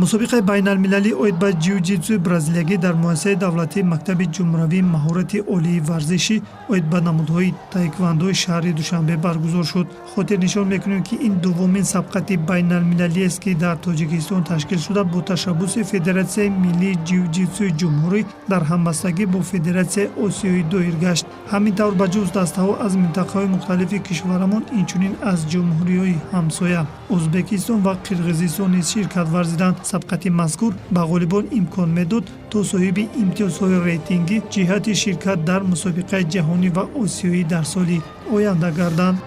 Мусобиқаи байналмилалӣ оид ба ҷиу-ҷитсуи бразилиягӣ дар муассисаи давлатии мактаби ҷумҳуравии маҳорати олии варзишӣ оид ба намудҳои таеквандои шаҳри Душанбе баргузор шуд. Хотирнишон мекунем, ки ин дуввумин сабқати байналмилалиест, ки дар Тоҷикистон ташкил шуда, бо ташаббуси Федератсияи миллии ҷиу-ҷитсуи ҷумҳурӣ дар ҳамбастагӣ бо Федератсияи Осиёӣ доир гашт. Ҳамин тавр, ба ҷуз дастаҳо аз минтақаҳои мухталифи кишварамон, инчунин аз ҷумҳуриҳои ҳамсоя Ӯзбекистон ва Қирғизистон низ ширкат варзиданд. Сабқати мазкур ба ғолибон имкон медод, то соҳиби имтиёзҳои рейтингӣ ҷиҳати ширкат дар мусобиқаи ҷаҳонӣ ва осиёӣ дар соли оянда гарданд.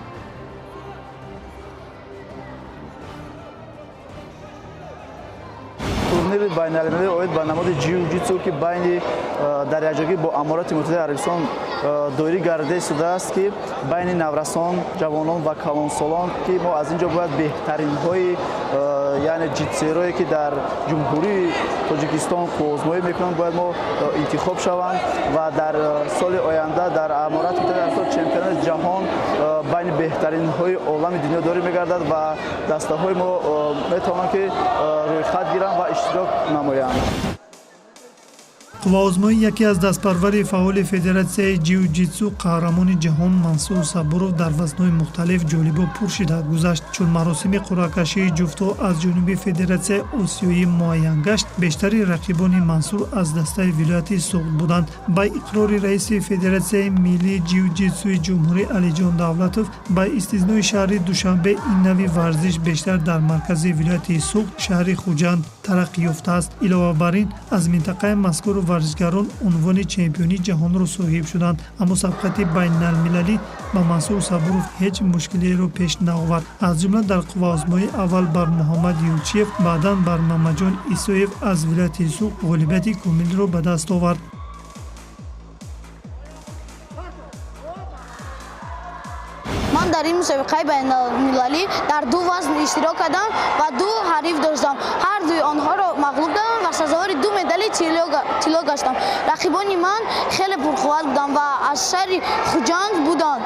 Турнири байналмилалӣ оид ба намуди ҷиу-ҷитсу, ки байни дар якҷогӣ бо Аморати Муттаҳидаи Арабистон доирӣ гардида истодааст, ки байни наврасон, ҷавонон ва калонсолон, ки мо аз ин ҷо бояд беҳтаринҳои, яъне ҷитсерое, ки дар Ҷумҳурии Тоҷикистон қувваозмоӣ мекунанд, бояд мо интихоб шаванд ва дар соли оянда дар Аморати Муттаҳидаи Арабистон чемпионати ҷаҳон байни беҳтаринҳои олами дунё дорӣ мегардад ва дастаҳои мо метавонанд, ки рӯйхат гиранд ва иштирок намоянд. Қувваозмоии яке аз дастпарвари фаъоли Федератсияи ҷиу-ҷитсу, қаҳрамони ҷаҳон Мансур Сабуров дар вазнҳои мухталиф ҷолибу пуршиддат гузашт. Чун маросими қуръакашии ҷуфтҳо аз ҷониби Федератсияи Осиёӣ муайян гашт, бештари рақибони Мансур аз дастаи вилояти Суғд буданд. Ба иқрори раиси Федератсияи миллии ҷиу-ҷитсуи ҷумҳурӣ Алиҷон Давлатов, ба истиснои шаҳри Душанбе, ин нави варзиш бештар дар маркази вилояти Суғд, шаҳри Хуҷанд тараққӣ ёфтааст. Илова бар ин, аз минтақаи мазкур варзишгарон унвони чемпиони ҷаҳонро соҳиб шуданд. Аммо сабқати байналмилалӣ ба Мансур Сабуров ҳеҷ мушкилиеро пеш наовард. Аз ҷумла дар қувваозмоии аввал бар Муҳаммад Юлчиев, баъдан бар Мамаҷон Исоев аз вилояти Суғд ғолибияти комилро ба даст овард. Ман дар ин мусобиқаи байналмилалӣ дар ду вазн иштирок кардам ва ду ҳариф доштам. Ҳар дуи онҳоро мағлуб кардам ва сазовори ду медали тилло гаштам. Рақибони ман хеле пурқувват буданд ва аз шаҳри Хуҷанд буданд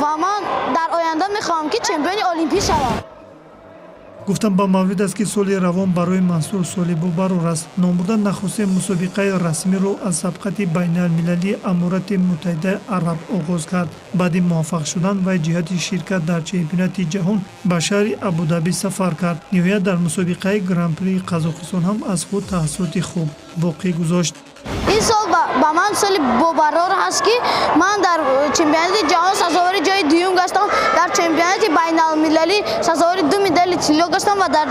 ва ман дар оянда мехоҳам, ки чемпиони олимпӣ шавам. Гуфтам ба маврид аст, ки соли равон барои Мансур Солибов барор аст. Номбурда нахустин мусобиқаи расмиро аз сабқати байналмилалии Аморати Муттаҳидаи Араб оғоз кард. Баъди муваффақ шудан вай ҷиҳати ширкат дар чемпионати ҷаҳон ба шаҳри Абудаби сафар кард. Ниҳоят, дар мусобиқаи Гран-прии Қазоқистон ҳам аз худ таассуроти хуб боқӣ гузошт. Ин сол ба ман соли бобарор ҳаст, ки ман дар чемпионати ҷаҳон сазовори ҷои дуюм гаштам, дар чемпионати байналмилалӣ сазовори ду медали тилло гаштам ва дар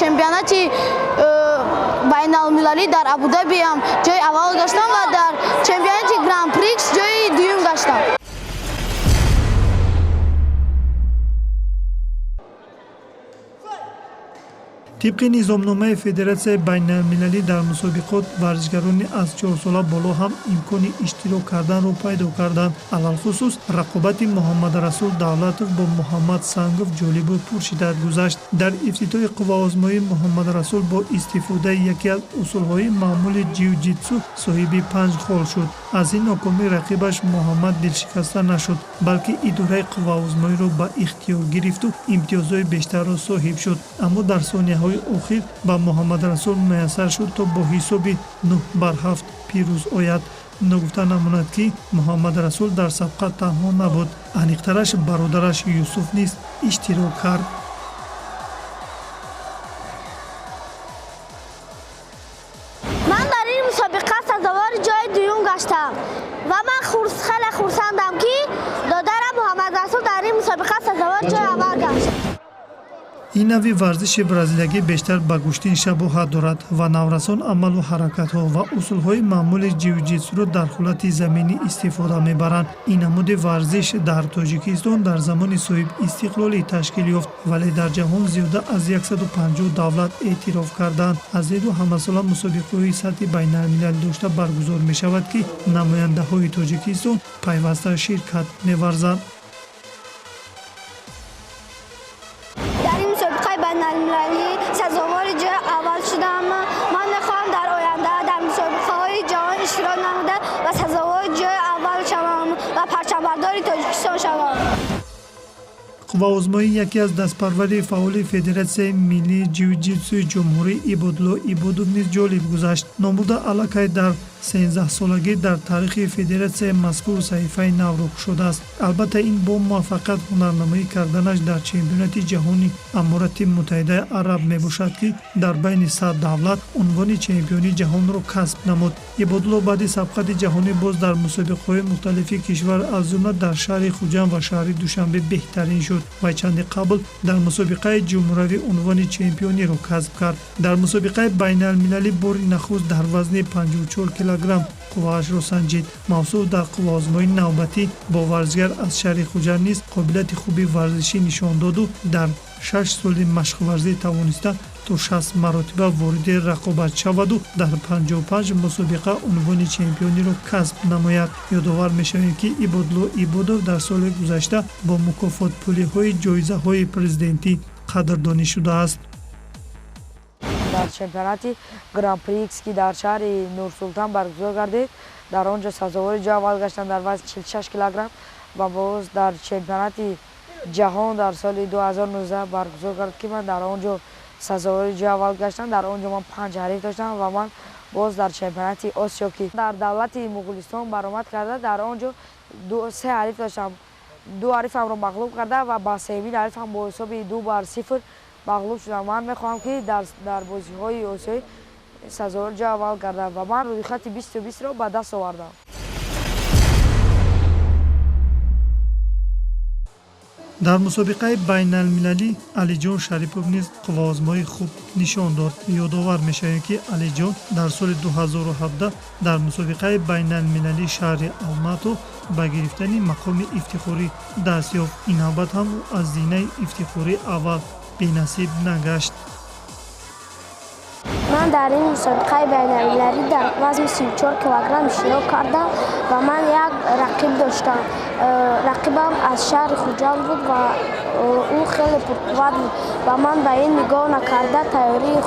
чемпионати байналмилалӣ дар Абудабиам ҷои аввал гаштам ва дар чемпионати Гран-прикс ҷои дуюм гаштам. Тибқи низомномаи федератсияи байналмилалӣ, дар мусобиқот варзишгарони аз 4сола боло ҳам имкони иштирок карданро пайдо карданд. Алалхусус, рақобати Муҳаммадрасул Давлатов бо Муҳаммад Сангов ҷолибу пуршиддат гузашт. Дар ифтитоҳи қувваозмоӣ Муҳаммадрасул бо истифодаи яке аз усулҳои маъмули ҷиу-ҷитсу соҳиби панҷ хол шуд. Аз ин нокомӣ рақибаш Муҳаммад дилшикаста нашуд, балки идораи қувваозмоиро ба ихтиёр гирифту имтиёзҳои бештарро соҳиб шуд. Аммо дар сонияҳои охир ба Муҳаммадрасул муяссар шуд, то бо ҳисоби 9 бар 7 пирӯз ояд. Ногуфта намонад, ки Муҳаммадрасул дар сабқат танҳо набуд. Аниқтараш, бародараш Юсуф низ иштирок кард. Ман дар ин мусобиқа сазовори ҷои дуюм гаштам ва ман хеле хурсандам, ки додарам Муҳаммадрасул дар ин мусобиқа сазовори ҷои аввал гашт. Ин нави варзиши бразилиягӣ бештар ба гӯштин шабоҳат дорад ва наврасон амалу ҳаракатҳо ва усулҳои маъмули ҷиу-ҷитсуро дар ҳолати заминӣ истифода мебаранд. Ин намуди варзиш дар Тоҷикистон дар замони соҳибистиқлолӣ ташкил ёфт, вале дар ҷаҳон зиёда аз 150 давлат эътироф карданд. Аз ин рӯ, ҳамасола мусобиқаҳои сатҳи байналмилалӣ дошта баргузор мешавад, ки намояндаҳои Тоҷикистон пайваста ширкат меварзанд. Дар ин мусобиқаи байналмилалӣ сазовори ҷои аввал шудам. Ман мехоҳам дар оянда дар мусобиқаҳои ҷаҳон иштирок намуда ва сазовори ҷои аввал шавам ва парчамбардори Тоҷикистон шавам. Қувваозмоии яке аз дастпарвари фаъоли Федератсияи миллии ҷиу-ҷитсуи ҷумҳурӣ Ибодулло Ибодов низ ҷолиб гузашт. Номбурда аллакай дар 13-солагӣ дар таърихи федератсияи мазкур саҳифаи навро кушодааст. Албатта, ин бо муваффақият ҳунарнамоӣ карданаш дар чемпионати ҷаҳони Аморати Муттаҳидаи Араб мебошад, ки дар байни 100 давлат унвони чемпиони ҷаҳонро касб намуд. Ибодулло баъди сабқати ҷаҳонӣ боз дар мусобиқаҳои мухталифи кишвар, аз ҷумла дар шаҳри Хуҷанд ва шаҳри Душанбе беҳтарин шуд ва чанде қабл дар мусобиқаи ҷумҳуравӣ унвони чемпиониро касб кард. Дар мусобиқаи байналмилалӣ бори нахуст дар вазни 54 килограмм қувваашро санҷид. Мавсуф дар қувваозмоии навбатӣ бо варзишгар аз шаҳри Хуҷанд низ қобилияти хуби варзишӣ нишон доду дар 6 соли машқварзӣ тавониста то 60 маротиба вориди рақобат шаваду дар 55 мусобиқа унвони чемпиониро касб намояд. Ёдовар мешавем, ки Ибодулло Ибодов дар соли гузашта бо мукофотпулиҳои ҷоизаҳои президентӣ қадрдонӣ шудааст. Дар чемпионати Гран-прикс, ки дар шаҳри Нурсултан баргузор гардид, дар он ҷо сазовори ҷои аввал гаштам дар вазни 46 килограмм ва боз дар чемпионати ҷаҳон дар соли 2019 баргузор гардид, ки ман дар он ҷо сазовори ҷои аввал гаштам. Дар он ҷо ман 5 ҳариф доштам ва ман боз дар чемпионати Осиё, ки дар давлати Муғулистон баромад карда, дар он ҷо 3 ҳариф доштам. 2 ҳарифамро мағлуб карда ва ба сеюмин ҳарифам бо ҳисоби 2-0 мағлуб шудам. Ман мехоҳам, ки дар бозиҳои осиёӣ сазовори ҷои аввал гардам ва ман рӯйхати 20-20-ро ба даст овардам. Дар мусобиқаи байналмилалӣ Алиҷон Шарипов низ қувваозмоии хуб нишон дод. Ёдовар мешавем, ки Алиҷон дар соли 2017 дар мусобиқаи байналмилалии шаҳри Алмато ба гирифтани мақоми ифтихорӣ даст ёфт. Ин навбат ҳам ӯ аз зинаи ифтихории аввал бенасиб нагашт. Ман дар ин мусобиқаи байналмилалӣ дар вазни 34 килограмм иштирок кардам ва ман як рақиб доштам. Рақибам аз шаҳри Хуҷанд буд ва ӯ хеле пурқувват буд ва ман ба ин нигоҳ накарда тайёрии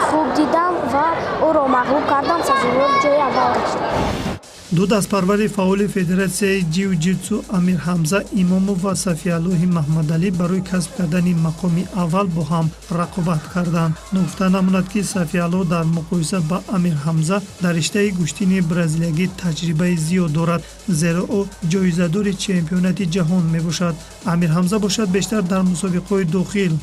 хуб дидам ва ӯро мағлуб кардам, сазовори ҷои аввал гаштам. Ду дастпарвари фаъоли федератсияи ҷиу-ҷитсу Амирҳамза Имомов ва Сафиаллоҳи Маҳмадалӣ барои касб кардани мақоми аввал бо ҳам рақобат карданд. Ногуфта намонад, ки Сафиаллоҳ дар муқоиса ба Амирҳамза дар риштаи гӯштини бразилиягӣ таҷрибаи зиёд дорад, зеро ӯ ҷоизадори чемпионати ҷаҳон мебошад. Амирҳамза бошад бештар дар мусобиқаҳои дохил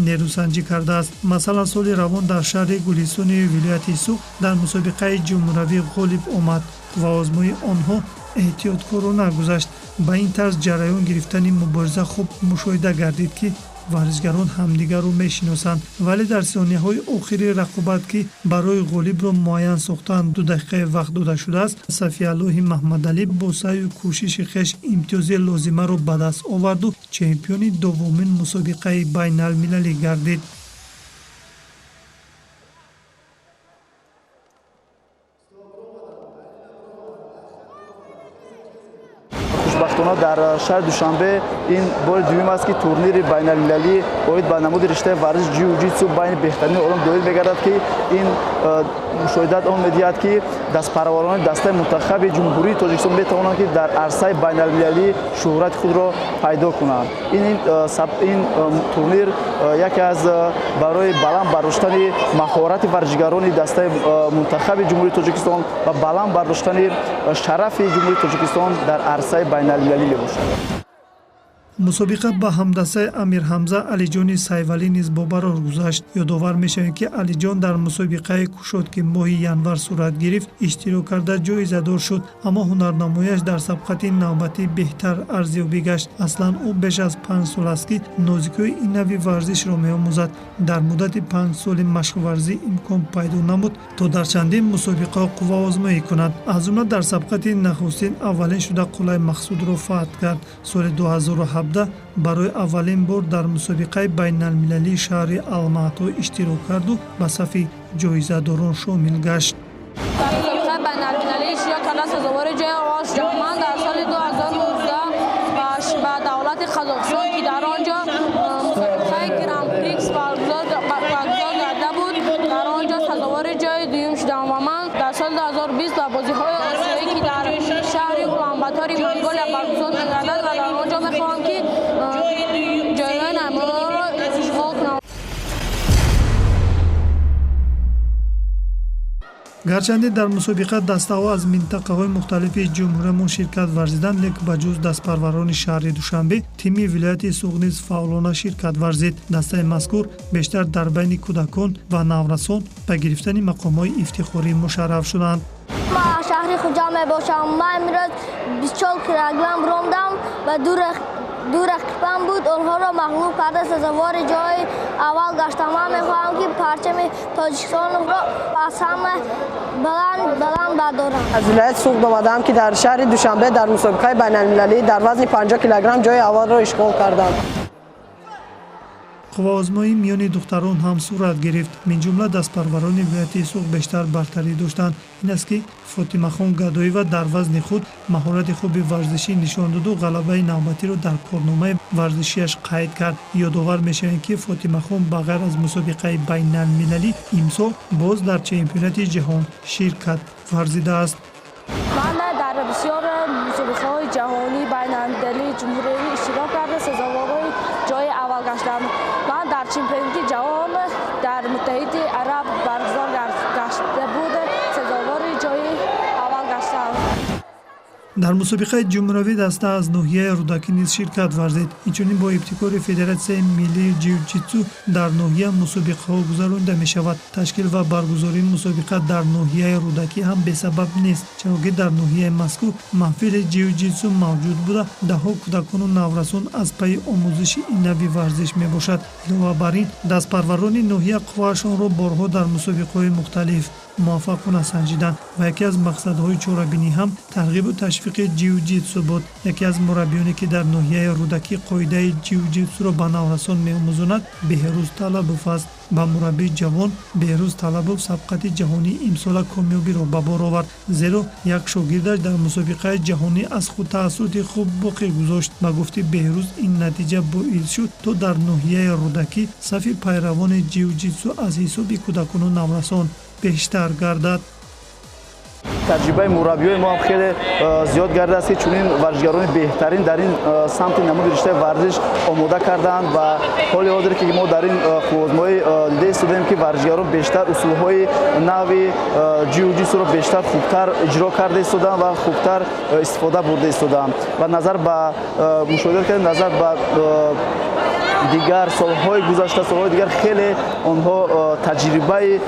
нерӯсанҷӣ кардааст. Масалан, соли равон дар шаҳри Гулистони вилояти Суғд дар мусобиқаи ҷумҳуравӣ ғолиб омад. Қувваозмоии онҳо эҳтиёткорона гузашт. Ба ин тарз ҷараён гирифтани мубориза хуб мушоҳида гардид, ки варзишгарон ҳамдигарро мешиносанд, вале дар сонияҳои охири рақобат, ки барои ғолибро муайян сохтан 2 дақиқаи вақт дода шудааст, Сафиаллоҳи Маҳмадалӣ бо саъю кӯшиши хеш имтиёзи лозимаро ба даст оварду чемпиони дуввумин мусобиқаи байналмилалӣ гардид. Хушбахтона дар шаҳри Душанбе ин бори дуюм аст, ки турнири байналмилалӣ оид ба намуди риштаи варзиш ҷиу-ҷитсу байни беҳтарини олам доир мегардад, ки ин мушоҳидат он медиҳад, ки дастпарварони дастаи мунтахаби Ҷумҳурии Тоҷикистон метавонанд, ки дар арсаи байналмилалӣ шӯҳрати худро пайдо кунанд. Ин турнир яке аз барои баланд бардоштани маҳорати варзишгарони дастаи мунтахаби Ҷумҳурии Тоҷикистон ва баланд бардоштани шарафи Ҷумҳурии Тоҷикистон дар арсаи байналмилалӣ мебошад. Мусобиқа ба ҳамдастаи Амирҳамза Алиҷони Сайвалӣ низ бобарор гузашт. Ёдовар мешавем, ки Алиҷон дар мусобиқаи кушод, ки моҳи январ сурат гирифт, иштирок карда ҷоизадор шуд, аммо ҳунарнамояш дар сабқати навбатӣ беҳтар арзёбӣ гашт. Аслан ӯ беш аз 5 сол аст, ки нозикиҳои ин нави варзишро меомӯзад. Дар муддати 5 соли машқварзӣ имкон пайдо намуд, то дар чандин мусобиқаҳо қувваозмоӣ кунад. Аз ҷумла дар сабқати нахустин аввалин шуда қуллаи мақсудро фатҳ кард. Соли 2017 барои аввалин бор дар мусобиқаи байналмилалии шаҳри Алмато иштирок карду ба сафи ҷоизадорон шомил гашт. Дар мусобиқаи байналмилалӣ иштирок карда сазовори ҷои аввал шудам. Ман дар соли 2019 ба давлати Қазоқистон, ки дар он ҷо мусобиқаи Гран-прикс баргузор гарда буд, дар он ҷо сазовори ҷои дуюм шудам ва ман дар соли 2020 ба бозиҳои осиёӣ, ки дар шаҳри Уланбатори Монголия баргузор мегардад ва дар он ҷо мехоҳам, ки Гарчанде дар мусобиқа дастаҳо аз минтақаҳои мухталифи ҷумҳуриямон ширкат варзиданд, лекин ба ҷуз дастпарварони шаҳри Душанбе тими вилояти Суғд низ фаъолона ширкат варзид. Дастаи мазкур бештар дар байни кӯдакон ва наврасон ба гирифтани мақомҳои ифтихорӣ мушарраф шуданд. Ман аз шаҳри Хуҷанд мебошам. Ман имрӯз 24 килограмм рондам ва ду рақибам буд, онҳоро мағлуб карда сазовори ҷои аввал гаштам. Ман мехоҳам, ки парчами Тоҷикистонро аз ҳама баланд баланд бардорам. Аз вилояти Суғд омадаам, ки дар шаҳри Душанбе дар мусобиқаи байналмилалӣ дар вазни 50 килограмм ҷои аввалро ишғол кардам. Қувваозмоӣ миёни духтарон ҳам сурат гирифт. Минҷумла дастпарварони вилояти Суғд бештар бартарӣ доштанд. Ин аст, ки Фотимахон Гадоева дар вазни худ маҳорати хуби варзишӣ нишон доду ғалабаи навбатиро дар корномаи варзишиаш қайд кард. Ёдовар мешавем, ки Фотимахон ба ғайр аз мусобиқаи байналмилалӣ имсол боз дар чемпионати ҷаҳон ширкат варзидааст. Ман дар бисёр мусобиқаҳои ҷаҳонӣ, байналмилалӣ, ҷумҳуриявӣ иштирок карда сазоворҳои ҷои аввал гаштам. Ман дар чемпионати ҷаҳон дар Муттаҳиди Араб баргузор гашта буд, сазовори ҷои аввал гаштам. Дар мусобиқаи ҷумҳуриявӣ даста аз ноҳияи Рӯдакӣ низ ширкат варзид. Инчунин бо ибтикори Федератсияи миллии ҷиу-ҷитсу дар ноҳия мусобиқаҳо гузаронида мешавад. Ташкил ва баргузории мусобиқа дар ноҳияи Рӯдакӣ ҳам бесабаб нест, чаро ки дар ноҳияи мазкур маҳфили ҷиу-ҷитсу мавҷуд буда, даҳҳо кӯдакону наврасон аз пайи омӯзиши ин нави варзиш мебошад. Илова бар ин, дастпарварони ноҳия қувваашонро борҳо дар мусобиқаҳои мухталиф муваффақона санҷиданд ва яке аз мақсадҳои чорабинӣ ҳам тарғибу ташвиқи ҷиу-ҷитсу буд. Яке аз мураббиёне, ки дар ноҳияи Рӯдакӣ қоидаи ҷиу-ҷитсуро ба наврасон меомӯзонад, Беҳрӯз Талабов аст. Ба мураббии ҷавон Беҳрӯз Талабов сабқати ҷаҳонии имсола комёбиро ба бор овард, зеро як шогирдаш дар мусобиқаи ҷаҳонӣ аз худ таассуроти хуб боқӣ гузошт. Ба гуфти Беҳрӯз, ин натиҷа боис шуд, то дар ноҳияи Рӯдакӣ сафи пайравони ҷиу-ҷитсу аз ҳисоби кӯдакону наврасон бештар гардад. Таҷрибаи мураббиёи мо ҳам хеле зиёд гардааст, ки чунин варзишгарони беҳтарин дар ин самти намуди риштаи варзиш омода карданд ва ҳоли ҳозир, ки мо дар ин қувваозмоӣ дида истодаем, ки варзишгарон бештар усулҳои нави ҷиу-ҷитсуро бештар хубтар иҷро карда истодаанд ва хубтар истифода бурда истодаанд ва назар ба мушоҳида кардем, назар ба дигар солҳои гузашта, солҳои дигар хеле онҳо таҷрибаи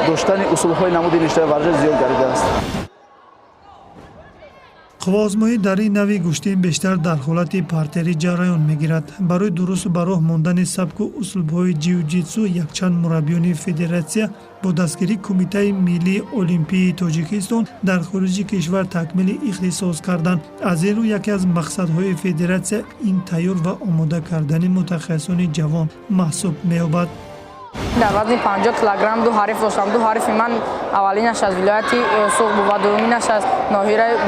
доштани усулҳои намуди риштаи варзиш зиёд гардидааст. Қувваозмоӣ дар ин нави гӯштин бештар дар ҳолати партерӣ ҷараён мегирад. Барои дурусту ба роҳ мондани сабку услубҳои ҷиу-ҷитсу якчанд мураббиёни федератсия бо дастгирии Кумитаи миллии олимпии Тоҷикистон дар хориҷи кишвар такмили ихтисос карданд. Аз ин рӯ яке аз мақсадҳои федератсия ин тайёр ва омода кардани мутахассисони ҷавон маҳсуб меёбад. Дар вазни 50 килограмм ду ҳариф доштам. Ду ҳарифи ман аввалинаш аз вилояти Суғд буд ва дуюминаш аз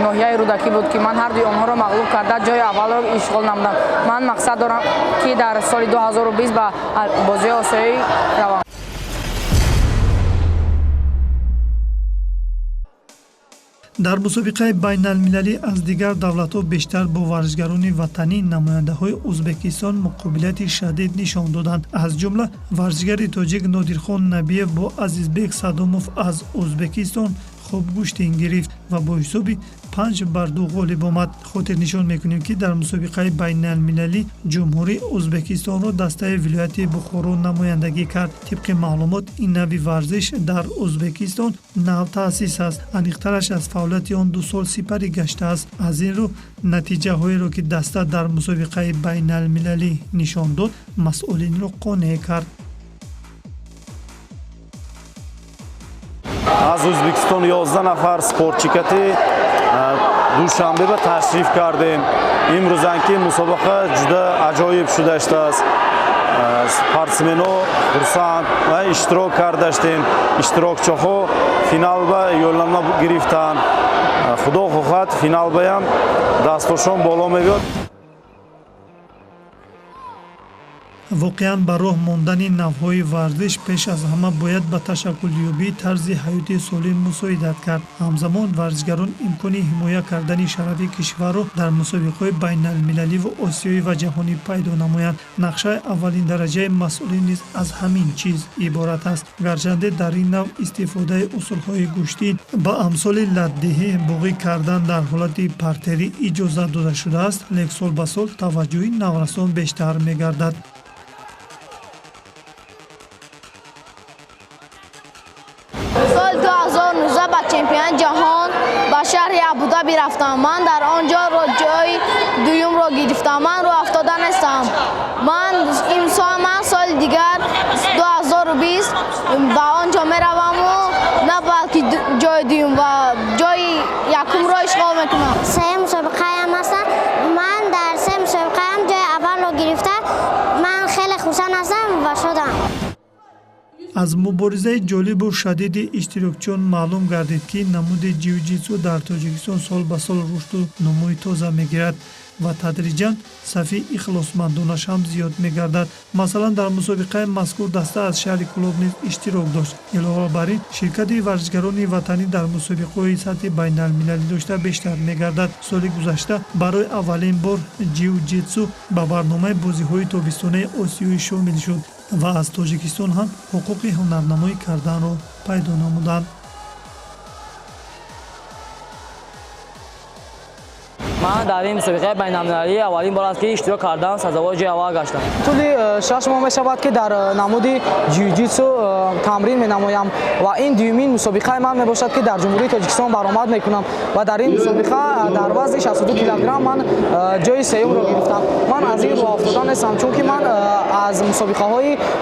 ноҳияи Рӯдакӣ буд, ки ман ҳардуи онҳоро мағлуб карда ҷои аввалро ишғол намудам. Ман мақсад дорам, ки дар соли 2020 ба бозиҳои осиёӣ равам. Дар мусобиқаи байналмилалӣ аз дигар давлатҳо бештар бо варзишгарони ватанӣ намояндаҳои Ӯзбекистон муқобилати шадид нишон доданд. Аз ҷумла варзишгари тоҷик Нодирхон Набиев бо Азизбек Садомов аз Ӯзбекистон хуб гӯштин гирифт ва бо ҳисоби 5-2 ғолиб омад. Хотирнишон мекунем, ки дар мусобиқаи байналмилалӣ Ҷумҳурии Ӯзбекистонро дастаи вилояти Бухоро намояндагӣ кард. Тибқи маълумот, ин нави варзиш дар Ӯзбекистон нав таъсис аст. Аниқтараш, аз фаъолияти он 2 сол сипарӣ гаштааст. Аз ин рӯ натиҷаҳоеро, ки даста дар мусобиқаи байналмилалӣ нишон дод, масъулинро қонеъ кард. Аз Ӯзбекистон 11 нафар спортчикати Душанбе ба ташриф кардем. Имрӯзан ки мусобиқа ҷуда аҷоиб шудаштааст. Спортсменҳо хурсанд ва иштирок кардаштем. Иштирокчиҳо финал ба yo'llanma гирифтанд. Худо хоҳад, финал баям дастошон боло мебиёд. Воқеан, ба роҳ мондани навъҳои варзиш пеш аз ҳама бояд ба ташаккулёбии тарзи ҳаёти солим мусоидат кард. Ҳамзамон варзишгарон имкони ҳимоя кардани шарафи кишварро дар мусобиқаҳои байналмилалӣ ву осиёӣ ва ҷаҳонӣ пайдо намоянд. Нақшаи аввалиндараҷаи масъулин низ аз ҳамин чиз иборат аст. Гарчанде дар ин навъ истифодаи усулҳои гӯштӣ ба амсоли латдиҳӣ, буғӣ кардан дар ҳолати партерӣ иҷозат дода шудааст, лек сол ба сол таваҷҷӯҳи наврасон бештар мегардад. Соли 2019 ба чемпионати ҷаҳон ба шаҳри Абудаби рафтам. Ман дар он ҷо ҷои дуюмро гирифтам. Ман роҳ афтода нестам. Ман имсол, ман соли дигар 2020 ба он ҷо мераваму на балки ҷои дуюм ва ҷои якумро ишғол мекунам. Се мусобиқаам аст. Ман дар се мусобиқаам ҷои аввалро гирифта. Ман хеле хурсанд ҳастам ва шодам. Аз муборизаи ҷолибу шадиди иштирокчиён маълум гардид, ки намуди ҷиу-ҷитсу дар Тоҷикистон сол ба сол рушду нумӯи тоза мегирад ва тадриҷан сафи ихлосмандонаш ҳам зиёд мегардад. Масалан, дар мусобиқаи мазкур даста аз шаҳри Кӯлоб низ иштирок дошт. Илова бар ин, ширкати варзишгарони ватанӣ дар мусобиқаҳои сатҳи байналмилалӣ дошта бештар мегардад. Соли гузашта барои аввалин бор ҷиу-ҷитсу ба барномаи бозиҳои тобистонаи осиёӣ шомил шуд ва аз Тоҷикистон ҳам ҳуқуқи ҳунарнамоӣ карданро пайдо намуданд. Ман дар ин мусобиқаи байналмилалӣ аввалин бор аст, ки иштирок кардам, сазовори ҷои аввал гаштам. Тӯли 6 моҳ мешавад, ки дар намуди ҷиу-ҷитсу тамрин менамоям ва ин дуюмин мусобиқаи ман мебошад, ки дар Ҷумҳурии Тоҷикистон баромад мекунам ва дар ин мусобиқа дар вазни 62 килограмм ман ҷои сеюмро гирифтам. Ман аз ин роҳ афтода нестам, чунки ман аз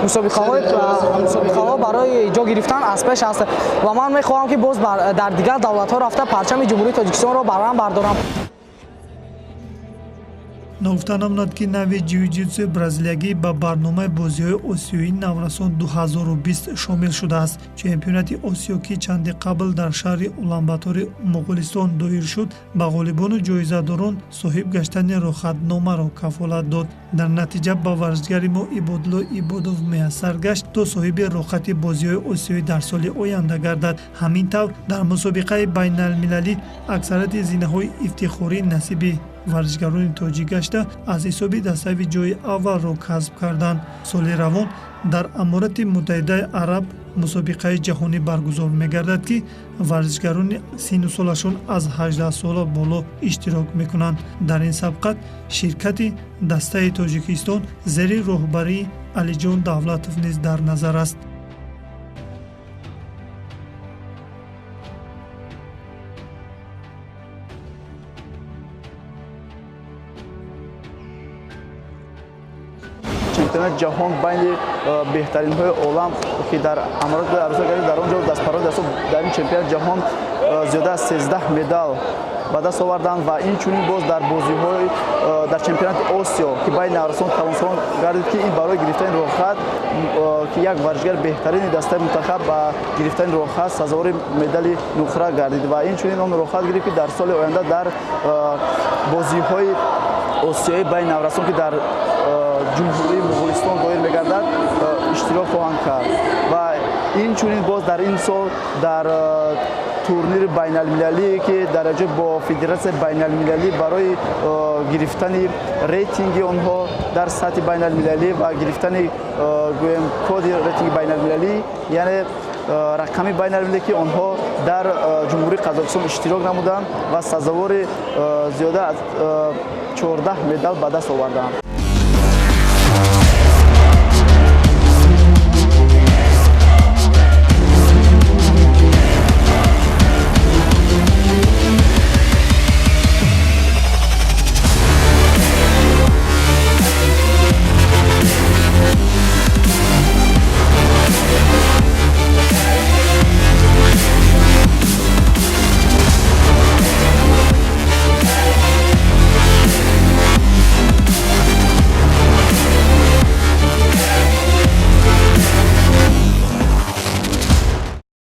мусобиқаҳо барои ҷо гирифтан аз пеш аст ва ман мехоҳам, ки боз дар дигар давлатҳо рафта, парчами Ҷумҳурии Тоҷикистонро баланд бардорам. Ногуфта намонад, ки нави ҷиу-ҷитсуи бразилиягӣ ба барномаи бозиҳои осиёии наврасон 2020 шомил шудааст. Чемпионати Осиё, ки чанде қабл дар шаҳри Уланбатори Моғулистон доир шуд, ба ғолибону ҷоизадорон соҳиб гаштани роҳхатномаро кафолат дод. Дар натиҷа ба варзишгари мо Ибодулло Ибодов муяссар гашт, то соҳиби роҳхати бозиҳои осиёӣ дар соли оянда гардад. Ҳамин тавр, дар мусобиқаи байналмилалӣ аксарияти зинаҳои ифтихорӣ насиби варзишгарони тоҷик гашта, аз ҳисоби дастави ҷои аввалро касб карданд. Соли равон дар Аморати Муттаҳидаи Араб мусобиқаи ҷаҳонӣ баргузор мегардад, ки варзишгарони синну солашон аз 18 сола боло иштирок мекунанд. Дар ин сабқат ширкати дастаи Тоҷикистон зери роҳбарии Алиҷон Давлатов низ дар назар аст. Чемпионати ҷаҳон байни беҳтаринҳои олам, ки дар Аморати Арабистон гардид, дар он ҷо дастпарвари даста дар ин чемпионати ҷаҳон зиёда аз 13 медал ба даст оварданд ва инчунин боз дар бозиҳои дар чемпионати Осиё, ки байни наврасон, калонсолон гардид, ки ин барои гирифтани роҳхат, ки як варзишгар беҳтарини дастаи мунтахаб ба гирифтани роҳхат сазовори медали нуқра гардид ва инчунин он роҳхат гирифт, ки дар соли оянда дар бозиҳои осиёӣ байни наврасон, ки дар Ҷумҳурии Моғулистон доир мегардад, иштирок хоҳанд кард. Ва инчунин боз дар ин сол дар турнири байналмилалие, ки дар ҷо бо федератсияи байналмилалӣ барои гирифтани рейтинги онҳо дар сатҳи байналмилалӣ ва гирифтани, гӯем, коди рейтинги байналмилалӣ, яъне рақами байналмилалӣ, ки онҳо дар Ҷумҳурии Қазоқистон иштирок намуданд ва сазовори зиёда аз 14 медал ба даст оварданд.